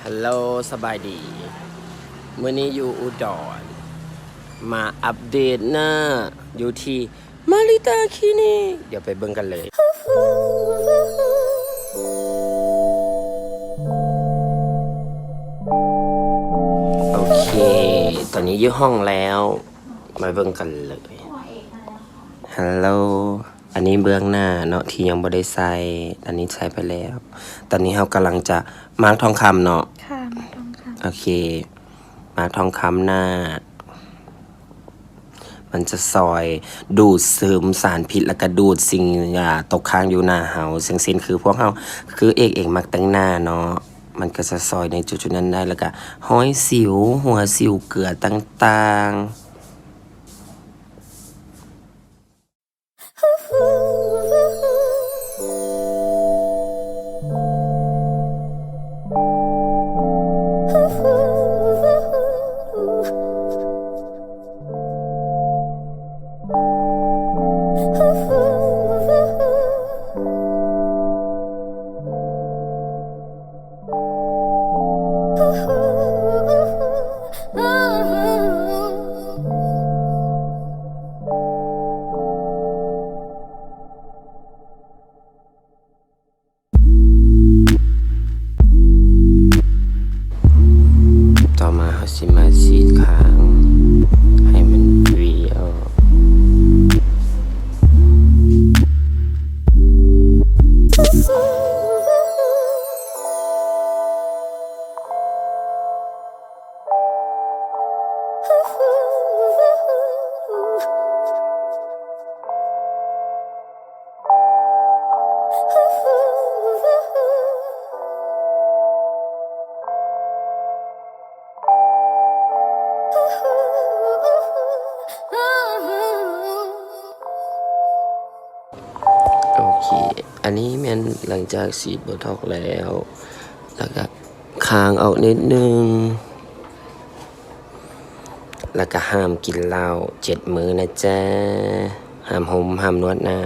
ຮັລໂຫຼ ສະບາຍດີ ມື້ນີ້ຢູ່ອຸດອນ ມາອັບເດດໜ້າຢູ່ທີ່ມາລິຕາຄລີນິກ ດຽວໄປເບິ່ງກັນເລີຍ. ໂອເຄ ຕອນນີ້ຢູ່ຫ້ອງແລ້ວ ມາເບິ່ງກັນເລີຍ. ຮັລໂຫຼ ອັນນີ້ເບື້ອງໜ້າເນາະ ທີ່ຍັງບໍ່ໄດ້ໃສ່ ອັນນີ້ໃສ່ໄປແລ້ວ. ຕອນນີ້ເຮົາກຳລັງຈະມາກທອງຄຳເນາະ. ມາກທອງຄຳ. ໂອເຄ ມາກທອງຄຳໜ້າ ມັນຈະຊ່ອຍດູດຊຶມສານພິດ ແລ້ວກະດູດສິ່ງ ອາ ຕົກຄ້າງຢູ່ໜ້າເຮົາ ເຊິ່ງເຊັ່ນຄືພວກເຮົາ ຄືເອກເອງມັກແຕ່ງໜ້າເນາະ ມັນກະຈະຊ່ອຍໃນຈຸດໆນັ້ນໄດ້ ແລ້ວກະຮອຍສິວ ຫົວສິວເກືອຕ່າງໆ. ຕໍ່ມາເຮົາຊິມາສີດຄາງໃຫ້ມັນຫວີອອກ. ໂອເຄ ອັນນີ້ແມ່ນຫຼັງຈາກສີດໂບທັອກແລ້ວ ແລ້ວກະຄາງອອກນິດໜຶ່ງ. ແລ້ວກະຫ້າມກິນເຫຼົ້າເຈັດມື້ນະຈ້າ ຫ້າມຫົ່ມ ຫ້າມນວດໜ້າ.